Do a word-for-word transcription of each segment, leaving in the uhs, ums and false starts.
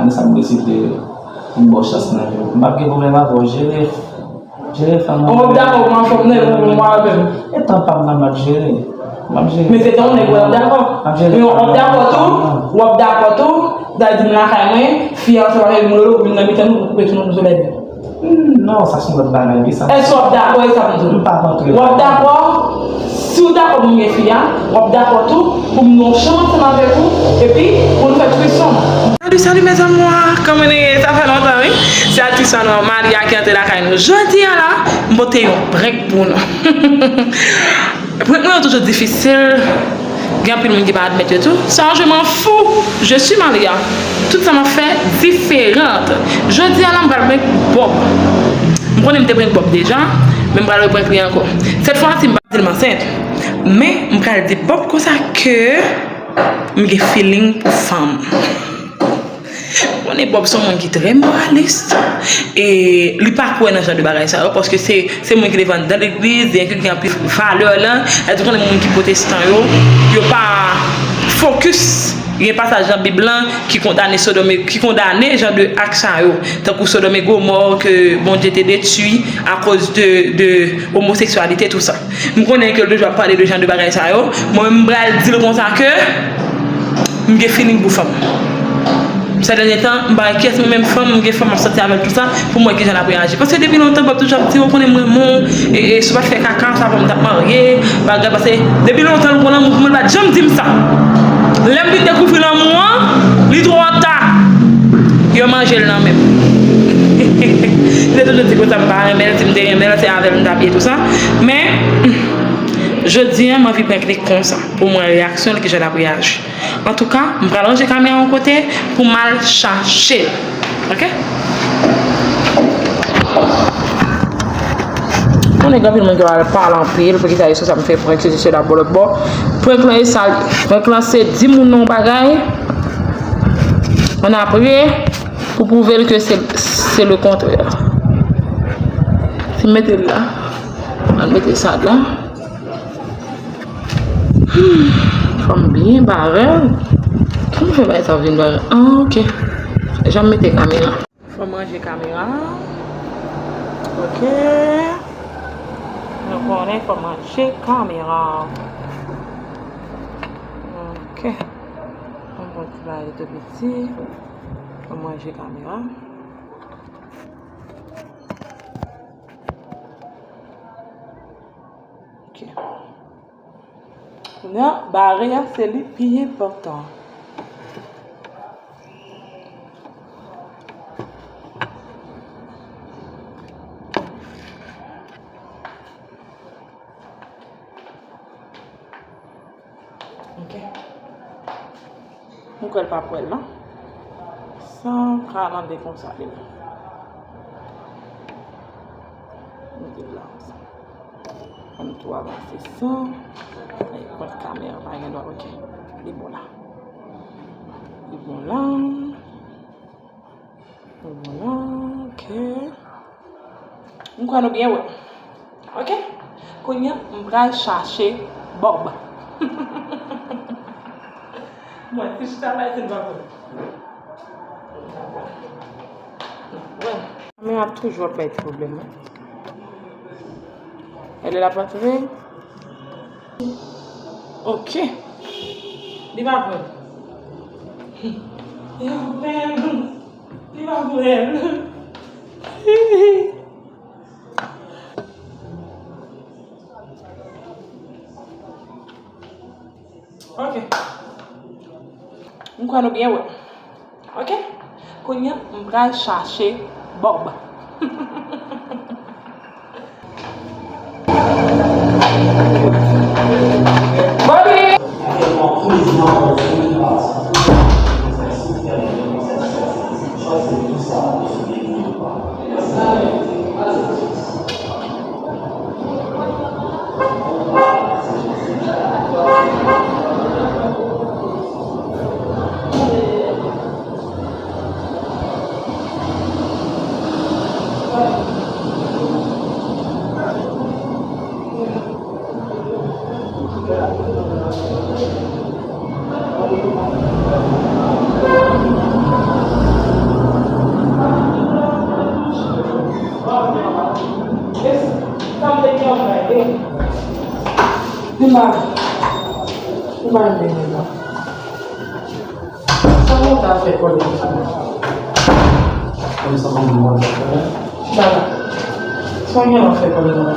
Sa m deside pou m ba w chans nan vi w. M p ap gen pwoblèm avè w, jere. Jere fanm nan. W ap dakò pou m anfòm nan epi w pran avè m. E tan pa m nan m ap jere. M ap jere. Men se tan w nèg w ap dakò. M ap jere. Men w ap dakò tou, w ap dakò tou, w al di m lakay mwen, fi a ansanm avèk Mololo pou vin nan mitan nou pou koupe tou nou sou lèd. Hmm, non, sa se yon lòt bagay, wi, sa. Èske w ap dakò e sa m di w? M p ap antre. W ap dakò? Si w dakò pou m gen fi a, w ap dakò tou pou m nonchalan ansanm avèk ou, epi pou nou fè trisòm. Salut, salut mes amours, kòman nou ye? Sa fè lontan, wi. Se atris nou an, Malia, ki antre lakay nou jodi a la. M pote yon prank pou nou. Prank mwen yo toujou difisil. Gen anpil moun ki pa admèt yo tou. Ça, je m'en fous. Je suis Malia. Tout sa m ap fè diferan. Jodi a la, m pral prank Bob. M konnen m te prank Bob deja, men m pral reprank li ankò. Sèt fwa si m pa di l m ansent. Men, m pral di Bob konsa ke m gen feeling pou fanm. Konnen Bob se yon moun ki trè moralis, e li pa kwè nan jan de bagay sa yo, paske se, se moun ki leve anndan legliz, e ki gen anpil valè la. Èske ou konnen moun ki pwotestan yo, yo pa fokis, gen pasaj nan Bib lan ki kondane Sodòm e, ki kondane jan de ak sa yo, tankou Sodòm e Gomò ke Bondye te detwi akoz de, de omoseksyalite, tou sa. M konnen ke l toujou ap pale de jan de bagay sa yo. Mwen menm, m pral di l konsa ke m gen feeling pou fanm. Sa dènye tan, m pa wè kiyès mwen menm fanm, m gen fanm m ap sòti avè l tou sa, pou m wè kijan l ap reyaji. Paske depi lontan, Bob toujou ap di, ou konnen mwen mou, e, e si w pa t fè kaka, sa fè m t ap marye, bagay, paske depi lontan l pran lanmou pou mwen, l pa t janm di m sa. Lè m vin dekouvri lanmou an, li twò ta. Yo manje l nan men m. M te toujou di konsa m pa renmen l, si m te renmen l, se avè l m t ap ye tou sa. Men, jodi a, m anvi prank li konsa, pou m wè reyaksyon l, kijan l ap reyaji. Antouka, m pral ranje kamera yon kote pou m al chache l. Oke? Konnen gen anpil moun ki pral pale anpil, poukisa e sou sa m fè prank, sesi sela, bò lòt bò. Prank lan e sa, prank lan se di moun nan yon bagay, ann apre, pou pwouve l ke se, se le kontrè. Si m mete l la, ann mete sa la. Hmm, fò m byen bare l. Kòman fè bagay sa vin bare? Ah, oke. Jan m mete kamera. Fò m ranje kamera. Oke. Nou konnen fò m ranje kamera. Oke. Mwen pran ti bagay tou piti. Fò m ranje kamera. Ok. Kounye a, bare a, se li pi enpòtan. Ok. M kwè l pa pwèl, non? San kalande konsa, li la. Mete l la konsa. Ann tou avanse san. Ay, pran kamera, pa gen dwa, ok. Li bon la. Li bon la. Li bon la, ok. M kwè nou byen wè. Ok? Kounye a, m pral chache Bob. Mwen, si chita la, se pa vre. Wè. Kamera toujou ap bay ti pwoblèm, wi. Elle est là, pa vre? Ok. Li pa vre. Li pa vre. Li pa vre. Ok. M kwè nou byen wè. Ok? Kounye a, m pral chache Bob. Bobby! M pa, m pa renmen nèg la. Sa mwen ta fè kòlè. Kòm sa pa mwen mwen fè. Baba. Sa gen lè fè kòlè nan.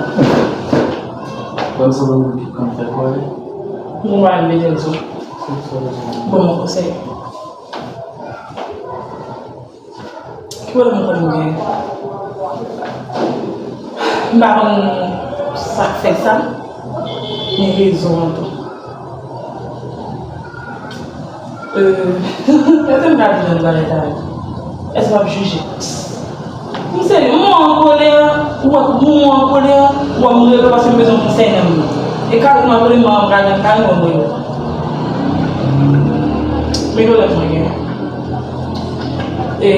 Kòm sa pa mwen ki konn fè kòlè. Mwen pa renmen nèg la. Bon, mwen konsèy. Ki pwoblèm ou konn gen? M pa konn sa k fè sa, men rezon an tou. Euh, èske m ka di jan bagay sa yo? Èske w ap jije? M serye, m an kolè, ou wè m an kolè, ou wè m rele paske m bezwen konsèy nan men w. E kare m an kolè, m an kolè, kare m an kolè. Men kolè mwen gen. E,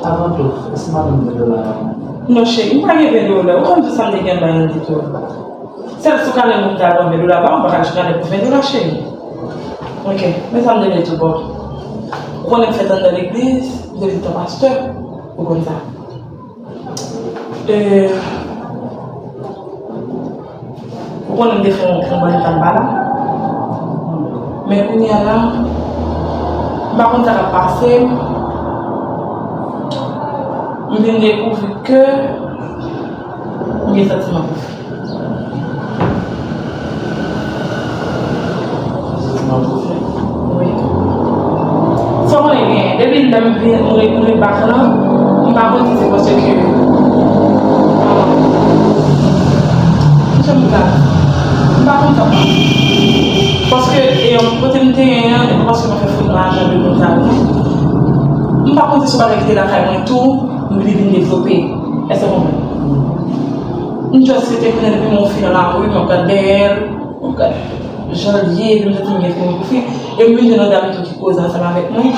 avan tou, èske m ap jwenn ven dola la? Non, cheri, m pa gen ven dola. Ou konn tout sa m te gen bay nan depo. Sèl sou kalè moun ta pran ven dola ba m, m pa ka jwenn kalè pou ven dola, cheri. Ok, men sa m te vle di w, bon. Ou konnen m fèt anndan legliz, m te vin tan pastè, ou konn sa. E, ou konnen m te fè yon, yon bann tan m pa la. Men kounye a la, m pa konn sa k ap pase m. M vin dekouvri ke m gen santiman pou fi. Wi. Sa w konnen gen, depi lè m vin, m re-, m rebak lan, m pa konn si se paske, ah, kijan m ka, m pa konn sa. Paske, e, kote m te ye an, e pa paske m fè fout nan ajan de moun sa yo. M pa konn si se yon bagay ki te lakay mwen tou, m vin, vin devlope. Èske w konprann? M just rete konnen depi m wè yon fi nan lari, m ap gad dèyè l, m ap gad jan l ye, epi m santi m gen feeling pou fi. E m vin jwenn yon dam tou ki koze ansanm avèk mwen.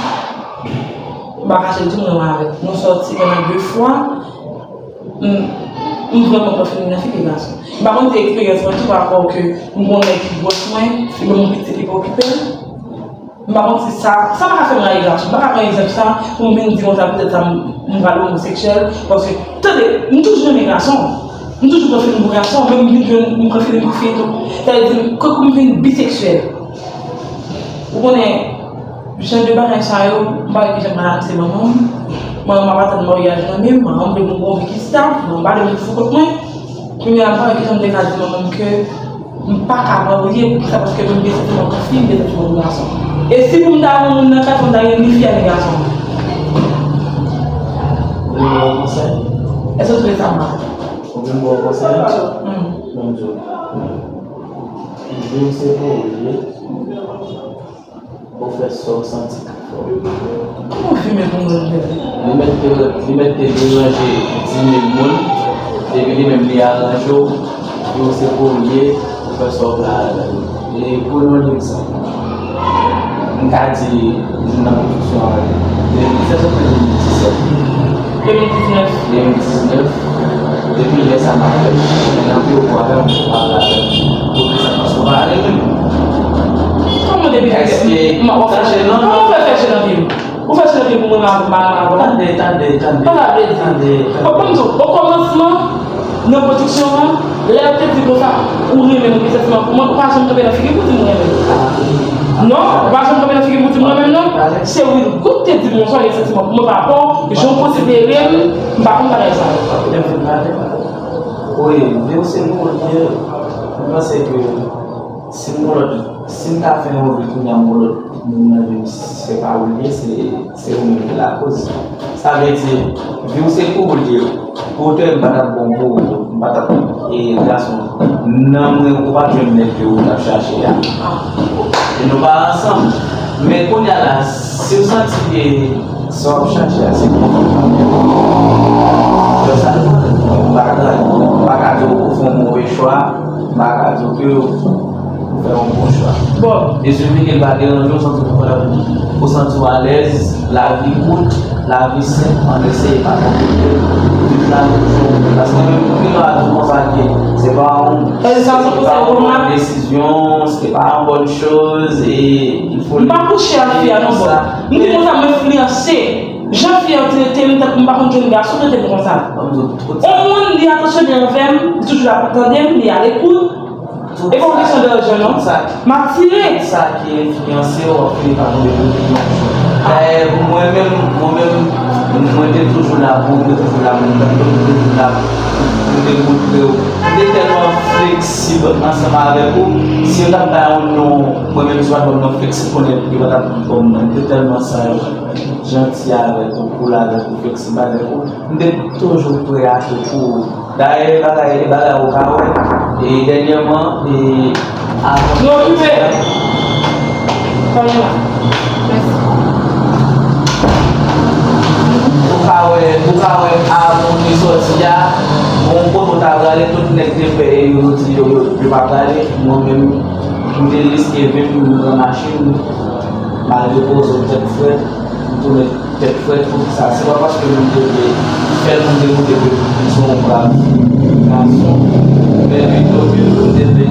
M pa kache l di m renmen avè l. Nou sòti pandan de fwa. M, m vrèman pran feeling nan fi ke gason. M pa konn si se eksperyans mwen tou pa rapò ke m gon nèg ki gwòs mwen, epi m gon pitit li pa okipe l. M pa konn si sa, sa pa ka fè m rayi gason. M pa ka pran egzanp sa pou m vin di konsa petèt sa m, m pral omoseksyèl. Paske, tande, m toujou renmen gason. M toujou pran feeling pou gason, men m vin jwenn, m pran feeling pou fi tou. Sa vle di, m, kankou m vin biseksyèl. Ou konnen, jan de bagay sa yo, m pa wè kijan m pral anonse manman m. Manman m ap atann maryaj nan men m, manman m vle pou m gon vi ki stab, manman m pa vle m fou kot mwen. Kounye a, m pa wè kijan m te ka di manman m ke m pa ka marye, poukisa? Paske mwen m gen santiman pou fi, m gen santiman pou gason. E si pou m ta gen yon moun nan kay, fò m ta gen ni fi a ni gason. Ou vle m ba w konsèy? Èske w twouve sa mal? Ou vle m ba w konsèy? Hmm. Bon, m di w. Viv se pou ou ye. Ou fè sa w santi k fè w. Kòman w fimen pou mwen, bebe? Li mèt te, li mèt te deranje di mil moun, epi li menm li aranje w, pou se pou l ye, ou fè sa w vle avè l. E pou yon egzanp, m ka di, youn nan pwodiksyon an, de mil sèz oubyen de mil disèt. De mil diznèf. De mil diznèf. Depi lè sa m ap fè, nan biro avè m, m pa avè m. Poukisa? Paske w pa renmen m. Kòman depi lè? Èske m ap fè chè nan? Kòman w fè fè chè nan vi m? Ou fè chè nan vi m pou mwen, m ap mal avè w? Tande, tande, tande. Sa sa vle di? Tande, tande. Bon, ban m di w, okòmansman, nan pwodiksyon an, lè yo te di konsa, ou renmen m, ou gen santiman pou mwen, ou pa janm kanpe nan figi m pou di m ou renmen m. Non, ou pa janm kanpe nan figi m pou di m ou renmen m, non. Se Wilgood te di m yon swa gen santiman pou mwen pa rapò jan w konsidere m, m pa konn bagay sa yo. Wi, men se nou, mwen panse ke si m gon lòt, si m ta fè yon vi kounye a, m gon lòt moun nan vi m, se pa ou l ye, se, se ou menm ki lakoz. Sa vle di, vi w se pou ou l ye. Pou ou te, m pa t ap bon pou ou, m pa t ap, e, gason. Nan mwen, ou pa t jwenn nèg ke ou t ap chache a. E nou pa ansanm. Men kounye a la, si w santi ke sa w ap chache a, se konfòtab. Lè sa depann, m pa ka, m pa ka di w ou fè yon move chwa, m pa ka di w ke ou fè yon bon chwa. Bon. E si w vini, l pa deranje w, santi w konfòtab, ou santi w alèz, lavi kout, lavi senp, ann eseye pa konplike l, viv lavi w jan w vle. Paske menm pou ki lè a di konsa ke se pa yon, se pa yon bon desizyon, se pa yon bòn choz, e il faut... M pa kouche ak fi a non, bò. M di konsa, m enfliyanse. Jan fi a trete m, tankou m pa konn jwenn gason trete m konsa. Yon moun, li atansyone avè m, li toujou la pou tande m, li alekout. E pa yon kesyon de lajan non. Sa, m ap tire. Sa ki enfliyanse w, w ap fini pa tonbe pou enfliyanse. Dayè, mwen menm, mwen menm, mwen te toujou la pou ou, mwen te toujou la pou mwen, mwen te toujou la pou mwen te montre w. Mwen te tèlman fleksib ansanm avèk ou. Si yo t ap bay yon non, mwen menm, si yo pa t ban m non fleksib, konnen yo pa t ap ban m non. Mwen te tèlman sa yo. Janti avèk ou, koul avèk ou, fleksib avèk ou. M te toujou prè a tou pou ou. Dayè, bagay, e bagay ou ka wè. E dènyèman, e avan. Non, okipe. Pale la. Mèsi. Ou ka wè, ou ka wè avan ou te sòti a, bon, kote ou ta prale, tout nèg te fè e yo di yo, yo, yo pa prale. Mwen menm, m te riske vi m, m pran machin, m al depoze m tèt frèt, m tounen tèt frèt. Poukisa? Se pa paske moun te vle fè moun demoute ke m se yon brav gason, men pito ke moun te vle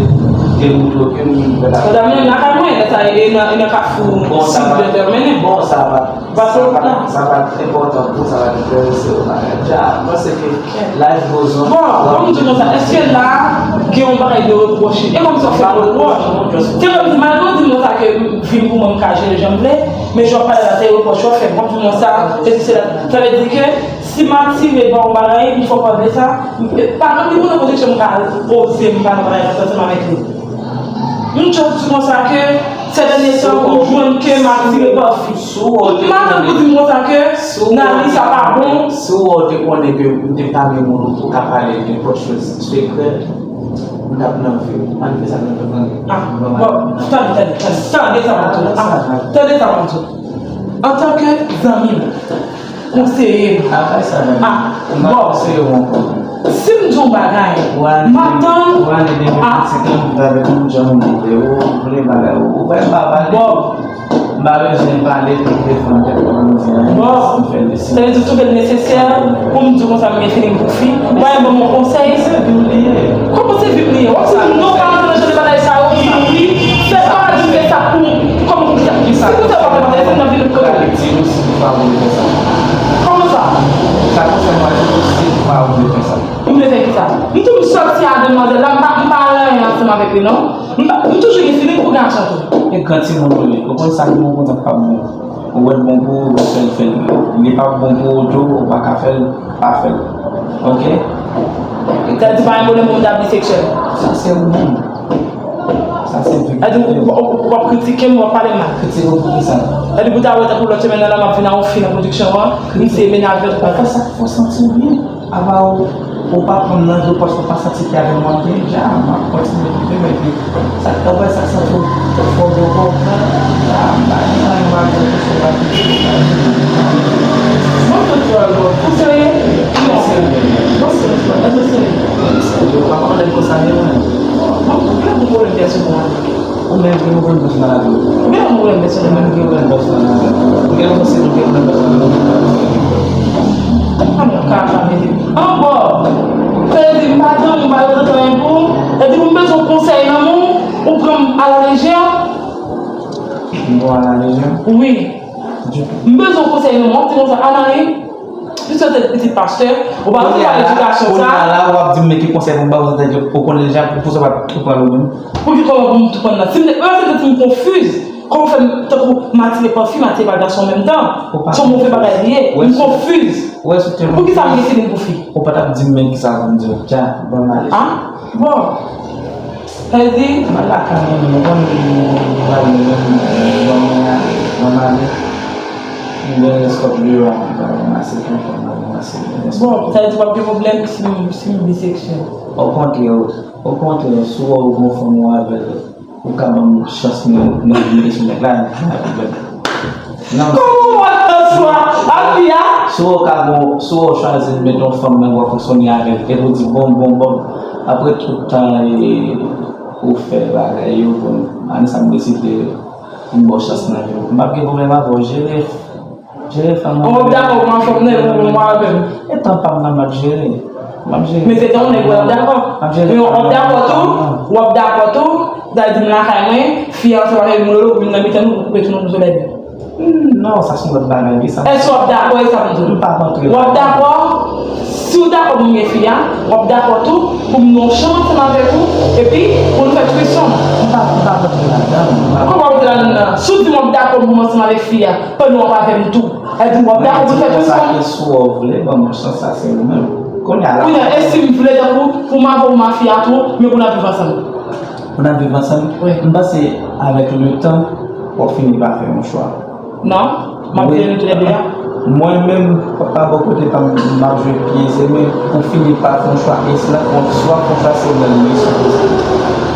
demoute ke m fè la. Madam, nan lakay mwen, lè sa e nan, e nan kafou Bon, sa Sid pa, Dètèminen. Bon, sa pa, Bato sa pa, la. Sa pa t enpòtan pou sa pa t enterese w bagay. Dja, m panse ke life goes on. Bon, bon, m di konsa, èske la, gen yon bagay de repwòch? E kòm sa fè repwòch. Se kòm si, malgre w di m konsa ke vi m pou mwen, m ka jere jan m vle, men jan w pale la, se repwòch w ap fè. Bon, di mwen sa, se si, se la. Sa vle di ke si m atire pa yon bagay, m fè w pa vle sa, m, pa gen moun nan pwodiksyon m ka poze m pa nan bagay la, ansanm avèk li. M just di konsa ke, sè dènye tan, ou jwenn ke m atire pa fi. M atann pou di m konsa ke, nan li sa pa bon. Si w te konnen ke m te pa gen moun ou ka pale nenpòt choz sekrè, m t ap nan vi w. Pa n fè sa nan vi w. Ah, bon, tande, tande, tande, tande sa m ap di w. Ah, tande sa m ap di w. Antanke zanmi m, konseye m. Apre sa menm, ah, ou pa bon. Konseye w ankò. Si m di yon bagay, m atann. Ou ale depi ah, pitit lan, ou avèk yon jan moun de ou, ou vle bagay, ou, ou pa m pa pale. Bon. M pa bezwen pale pou m defann tèt mwen, m di anyen, bon, m fè l deside. Sa vle di tou ke l nesesè pou m di w konsa m gen feeling pou fi. Ou pa gen ban m yon konsèy? Se vi w li ye. Kòman se vi m li ye? W ap di m non, pa rantre nan jan de bagay sa yo, m pa wi. Fè pa di m fè sa pou m. Kòman pou ki sa? Ki sa? Si kote w pa fè bagay, se nan vil kote. Gade, di nou si ou pa vle fè sa. Kòman sa? Sa konsèy mwen, di nou si ou pa vle fè sa. M vle fè ki sa? M tou m sòti a demwazèl la, m pa, m pa al anyen ansanm avèk li non. M pa, m toujou gen feeling pou gason tou. E gran timoun ou ye. Ou konn sa ki bon pou ou, sa k pa bon. Ou wè l bon pou ou, ou fè l, fè l. Li pa bon pou ou tou, ou pa ka fè l, pa fè l. Oke? Sa di pa gen pwoblèm pou m ta biseksyèl. Sa se ou menm. Sa se vi. Sa di ou, ou, ou, ou ap kritike m, ou ap pale m mal. Kritike w pou ki sa? Sa di pou ta wè tankou lòt semèn nan la, m ap vin a yon fi nan pwodiksyon an, m se menajè l. Fè sa k fè w santi w byen. Apa ou, ou pa pran m nan je w paske ou pa santi ke avè m w ap byen? Dja, m ap kontinye kite, men ke sa k fè w wè sa k santi w fò byen ankò, dja, m pa gen anyen m ap di w ke se w ap di. Mwen tout jòl, bro. Ou serye? Non. Mwen serye, bro. Èske w serye? Mwen serye. Ou pa konnen konsa, men mwen. Mwen, mwen, mwen, mwen, mwen, mwen, mwen, mwen, Ou menm ki ouvè bòs nan lavi w. Ou gen yon pwoblèm pèsonèl, menm ki ouvè bòs nan lavi w. Ou gen yon seri de pwoblèm pèsonèl. An mwen ka sa, mezanmi. Ankò! Sa vle di m pa tann ou, m pa reprezante anyen pou ou. Sa vle di m bezwen konsèy nan men w, ou pran m alalejè. M pran w alalejè? Wi. M bezwen konsèy nan men w, w ap di konsa, Anaï, Piske w se pitit pastè, ou pa bezwen pale edikasyon sa. Kounye a la, w ap di m men ki konsèy pou m ba w, sètadi ou konnen deja, pou, pou sa pa tou pran ou menm. Pou ki kòman pou m tou pran nan? Si m te, mwen se te di m konfiz. Kòman fè m, tankou m atire pa fi, m atire pa gason an menm tan? Se yon move bagay li ye. M konfiz. Poukisa m gen feeling pou fi? Ou pa t ap di m men kisa pou m di w. Dja, ban m ale. Ah, bon. Sa vle di? M al lakay mwen, mwen konn mwen pral mwen menm, ban mwen ale, ban m ale. M gen yon eskòt deyò a, m pral ranmase tou, m pral ranmase yon eskòt. Bon, sa vle di w ap gen pwoblèm si m, si m biseksyèl? Okontrè, okontrè, si w wè w gen yon fanm ou avè l, ou ka ban m chans mwen, mwen vin sou nèg la, m pa gen pwoblèm. Non. Kòman w ap nan swa? Ap di a? Si w ka gon, si w chwazi met yon fanm nan w ap fonksyone avè l, epi w di bon, bon, bon. Apre tout tan e, ou fè bagay yo, bon, ane sa m deside pou m ba w chans nan vi w. M p ap gen pwoblèm avè w, jere, jere fanm nan. W ap dakò pou m ap fanm nan epi w ban m avè l? E tan pa m nan m ap jere. M ap jere. Men se tan w nèg w ap dakò. M ap jere. Men w ap dakò tou, w ap dakò tou, w ap di m lakay mwen, fi a ansanm avèk moun lolo, vin nan mitan nou pou koupe tou nou sou lèd. Hmm, non, sa se yon lòt bagay, wi, sa. Èske w ap dakò e sa m di w? M p ap antre. W ap dakò? Si w dakò pou m gen fi a, w ap dakò tou pou m nan yon chanm ansanm avèk ou, epi pou nou fè threesome. M pa, m pa rantre ladan, m pa. Kòman w ap rantre ladan nan? Si w di m w ap dakò pou m ansanm avèk fi a, pandan w ap avè m tou, sa vle di w ap dakò pou n fè threesome? Mwen di konsa ke si w vle, ban m yon chans, sa se ou menm. Kounye a la. Kounye a, e si m vle tankou pou m avè w mafya tou, men pou n ap viv ansanm? Pou n ap viv ansanm? Wi. M panse avèk letan, w ap fini pa fè yon chwa. Non, m ap vini tou lè de a. Mwen menm, pa bò kote pa m, m ap jwe pye, se men pou fini pa fè yon chwa, e si l ap fè yon chwa, fè yon chwa se ou menm li sipoze.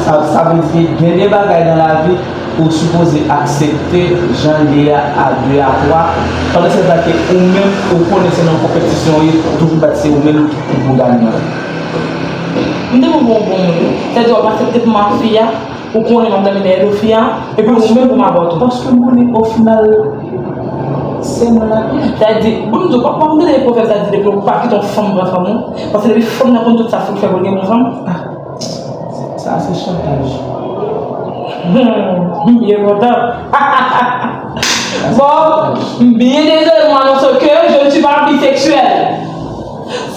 Sa, sa vle di gen de bagay nan lavi ou sipoze aksepte jan l ye a, a de, a twa, pandan se tan ke ou menm ou konnen se nan yon konpetisyon ou ye, toujou bat se ou menm ki pou ganye an. M te pou bon bon moun, wi. Sèdi w ap aksepte pou mafya, ou konnen m ap dòmi dèyè do fi a, epi ou menm pou m abòte w. Paske m konnen o final, se mwen l ap ye. Sa di, bon, m di w, pa, pa m tande pwovèb sa di, depi w pa kite yon fanm pran fanm ou, paske depi fanm nan konn tout sa, fòk fè pou l gen bon fanm. Ah, sa se chantaj. Hmm, m byen kontan. Bon, m byen dezole, m anonse ke je ne suis pas bisexuel.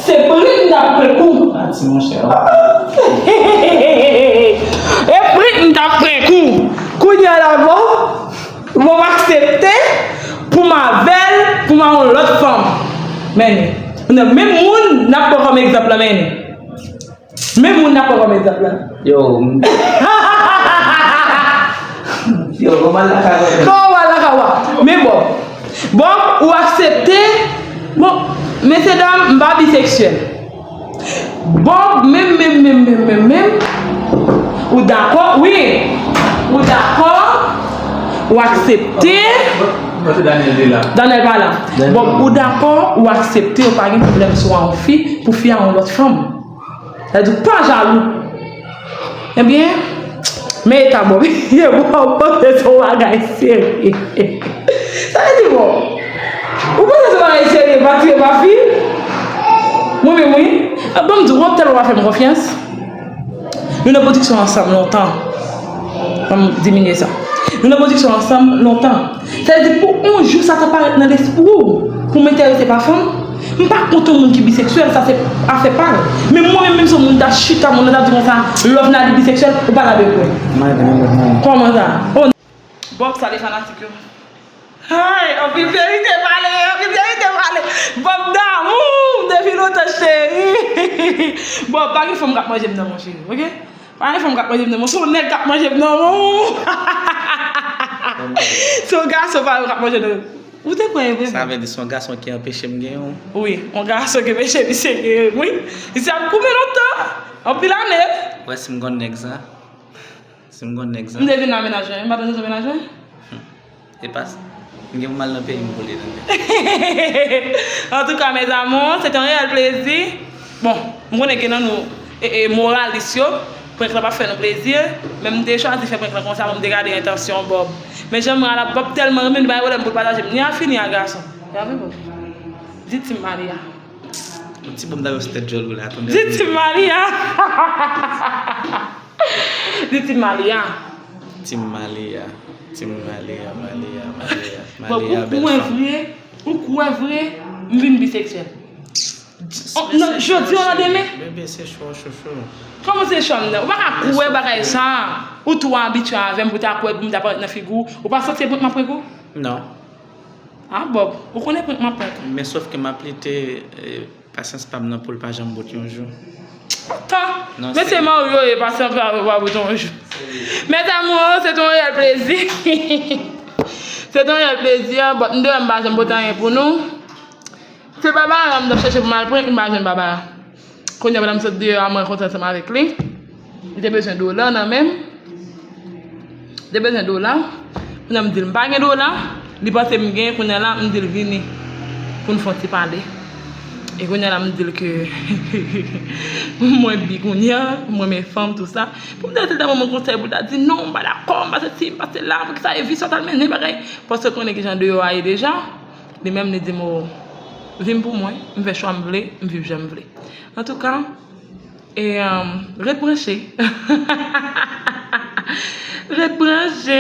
Se prit m t ap pran kou. Pati, monchè. E prit m t ap pran kou. Kounye a la, bon, bon, m aksepte pou m avè l, pou m a yon lòt fanm. Men, nan menm moun n ap pran kòm egzanp la, men. Menm moun n ap pran kòm egzanp la. Yo, m- Yo, kòman la ka wè? Kòman la ka wè? Men bon. Bon, ou aksepte. Bon, mesye dam, m pa biseksyèl. Bon, menm, menm, menm, menm, menm, menm. Ou dakò? Wi. Ou dakò? Ou aksepte? Bon, se Daniel te la. Daniel pa la. Bon, ou dakò? Ou aksepte? Ou pa gen pwoblèm si w a yon fi, pou fi a yon lòt fanm. Sa di w pa jalou. Ebyen, men eta Bob. Ye Bob, Bob se yon bagay serye. Sa vle di bon. Ou panse se bagay serye, pa tire pa fi? Mwen menm wi. Bon, m di w, w ap tèlman pa fè m konfyans. Nou nan pwodiksyon ansanm lontan. Ban m diminye sa. Nou nan pwodiksyon ansanm lontan. Sa vle di pou yon jou sa ta parèt nan lespri w pou m enterese pa fanm, m pa kont yon moun ki biseksyèl, sa se afè pa l. Men mwen menm, menm si yon moun ta chita, moun nan ta di konsa, Lovenali biseksyèl, ou pa ta dwe kwè. Kòman sa? Oh, Bob, salye fanatik yo. Ay, anpil verite pale, anpil verite pale. Bob damou, depi lontan cheri. Bob, pa gen fanm k ap manje m nan, mon cheri, oke? Pa gen fanm k ap manje m nan, men se yon nèg k ap manje m nan, men. Se yon gason pa yo k ap manje m nan. Ou te kwè e vre? Sa vle di se yon gason ki anpeche m genyen w? Wi, yon gason ki anpeche misye genyen m, wi. Misye ap koupe lontan, anpil ane. Wè si m gon nèg sa. Si m gon nèg sa. M te vin la menaj mwen, m pa t antre sou menaj mwen. E pa sa. M gen pou m al nan peyi m pou li tande. Antouka, mes amours, se te yon reyèl plezi. Bon, m konnen gen nan nou e, e, moralis yo. Prank la pa fè nou plezi. Men m te chwazi fè prank la konsa pou m te gade entansyon Bob. Men jan m wè la, Bob tèlman renmen m, li pa gen pwoblèm pou l pataje m ni a fi ni a gason. E avè Bob. Di Team Malia. Yon ti bonm ta yo sou tèt djòl ou la, tande. Di Team Malia. Di Team Malia. Team Malia. Team Malia, Malia, Malia. Malia, bèl fanm. Ou kwè vre, ou kwè vre, m vin biseksyèl. Non, jodi a nan demen. Bebe, se chwa w, chouchou. Kòman se chwa m nan? Ou pa ka kwè bagay sa. Ou twò abitye avè m pou ta kwè pou m ta parèt nan figi w. Ou pa santi se prank m ap prank ou? Non. Ah, Bob, ou konnen prank m ap prank ou. Men sòf ke m ap lite, eh, pasyans pa m nan pou l pa janm bout yon jou. Tan! Non, men se Mario e pasyans pa, pa bout yon jou. Mes amours, se te yon reyèl plezi. Se te yon reyèl plezi, but m te wè m pa janm pote anyen pou nou. Se Barbara m t ap chèche pou m al prank, m pa jwenn Barbara. Kounye a, pandan m sot deyò a, mwen kontre ansanm avèk li. Li te bezwen dola nan men m. Li te bezwen dola. Kounye a, m di l m pa gen dola. Li panse m gen, kounye a la, m di l vini pou n fè yon ti pale. E kounye a la, m di l ke mwen bi kounye a, m renmen fanm, tou sa. Pou m ta di l ta ban mwen konsèy, pou l ta di non, m pa dakò, m pa sesi, m pa sela, poukisa e vi sa w t al mennen bagay. Paske konnen kijan deyò a ye deja. Li menm, li di m, o, vin pou mwen, m fè chwa m vle, m viv jan m vle. Antouka, e, um, ret branche. Ret branche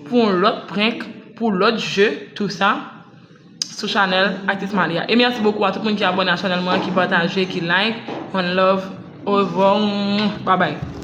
pou yon lòt prank, pou lòt je, tou sa. sou chanèl Aktris Malia. E mèsi bokou a tout moun ki abòne a chanèl mwen, ki pataje, ki like. One love. Au revoir. Bye bye.